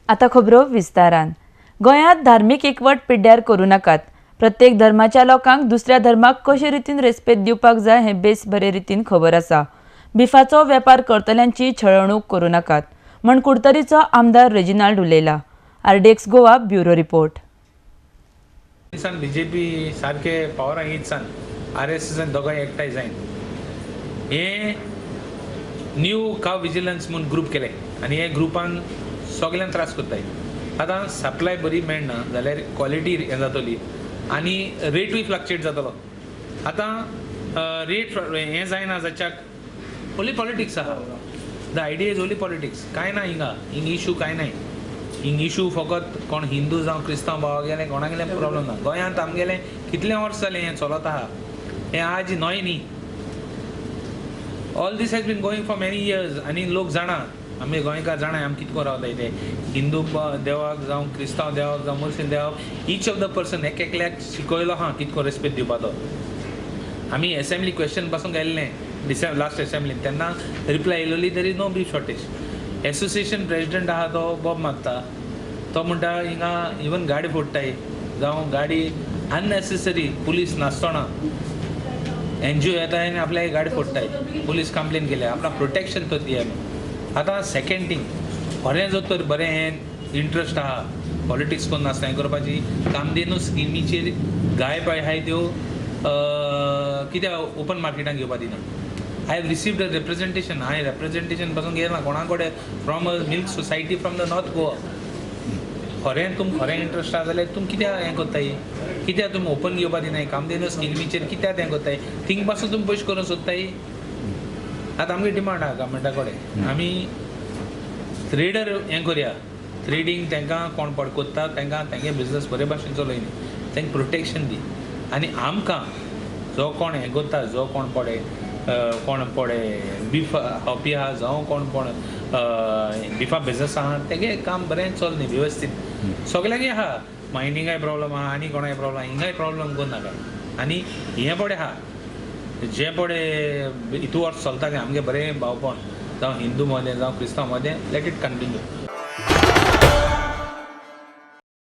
आता खबरो विस्तारान. गोंयांत धार्मीक एकवट पिड्ड्यार करूं नाकात. प्रत्येक धर्माच्या लोकांक दुसऱ्या धर्माक कशे रितीन रेस्पेद दिवपाक जाय हें बेस बरे रितीन खबर आसा. बिफाचो वेपार करतल्यांची छळवणूक करूं नाकात म्हण कुडतरीचो आमदार Reginald उलयला. RDX Goa bureau report. BJP सारके पावरां येत सान RSS दोगांय एकठांय जायन हे न्यू काव विजिलन्स म्हूण ग्रूप केले आनी हे ग्रुपान सगल्यांक त्रास करताय. आतां सप्लाय बरी मेळना जाल्यार क्वॉलिटी हें जातली आनी रेटूय फ्लक्चुएट जातलो. आतां रेट हें जायना जाच्याक ओन्ली पॉलिटिक्स आहा. The idea is only politics. कांय ना हिंगा, हिंग इशू कांय ना. हिंग इशू फकत कोण हिंदू जावं क्रिस्तांव भावागेलें कोणागेलें प्रॉब्लम ना. गोंयांत आमगेलें कितलें वर्स जालें हें चलत आहा, हें आज न्हय न्ही. All this has been going for many years आनी लोक जाणा, आमी गोंयकार जाणा आमी कितको रावताय ते हिंदू देवाक जावं क्रिस्तांव देवाक जावं मुस्लीम देवाक इच ऑफ the person एक एकल्याक शिकयलो आहा कितको रेस्पेद दिवपा तो. आमी एसेंब्ली क्वेश्चन पासून गेल्लें लास्ट एसेंब्लीन तेन्ना reply येयलोली there is no beef shortage. Association president आहा तो बॉब मागता, तो म्हणटा हिंगा इवन गाडी फोडटाय जावं गाडी अननेसेसरी पुलीस नासतना NGO येता आनी आपल्या गाडी फोडटाय, पुलीस कंप्लेन केल्या, आपणाक प्रोटेक्शन तो दिया. आतां सेकेंड थींग, खरें जर तर बरें हें इंट्रस्ट आहा पॉलिटिक्स करून नासता हें करपाची, कामधेनू स्किमीचेर गाय पळय आहाय त्यो कित्याक ओपन मार्केटान घेवपा दिना. I have received a representation, हांवें रेप्रेजेंटेशन पासून घेतलां कोणा कडेन from a milk society from the North Goa. खरें तुम खरें इंट्रस्ट आहा जाल्यार तुम कित्याक हें करताय, कित्याक तुमी ओपन घेवपा दिनाय, कामधेनू स्किमीचेर कित्याक हें करताय, थिंग पासून तुमी पयशे करूंक सोदताय. आतां आमगे डिमांड आहा गव्हर्मेंटा कडेन आमी ट्रेडर हें करया, ट्रेडींग तांकां कोण पड करता तांकां तेंगे बिजनस बरे भाशेन चलयनी, तांकां प्रोटेक्शन दी. आनी आमकां जो कोण हें करता, जो कोण पडे कोण पडे बीफ खावपी आहा जावं कोण कोण बिफा बिजनस आहा तेगे काम बरें चल न्ही वेवस्थीत. सगल्यांकय आहा, मायनिंगाय प्रॉब्लम आहा आनी कोणाय प्रॉब्लम, हिंगाय प्रॉब्लम करूं नाका. आनी हें पडे आहा जें पडे हितू वर्स चलता तें आमगें बरें भावपण जावं हिंदू मदें जावं क्रिस्तांव मदें, let it continue.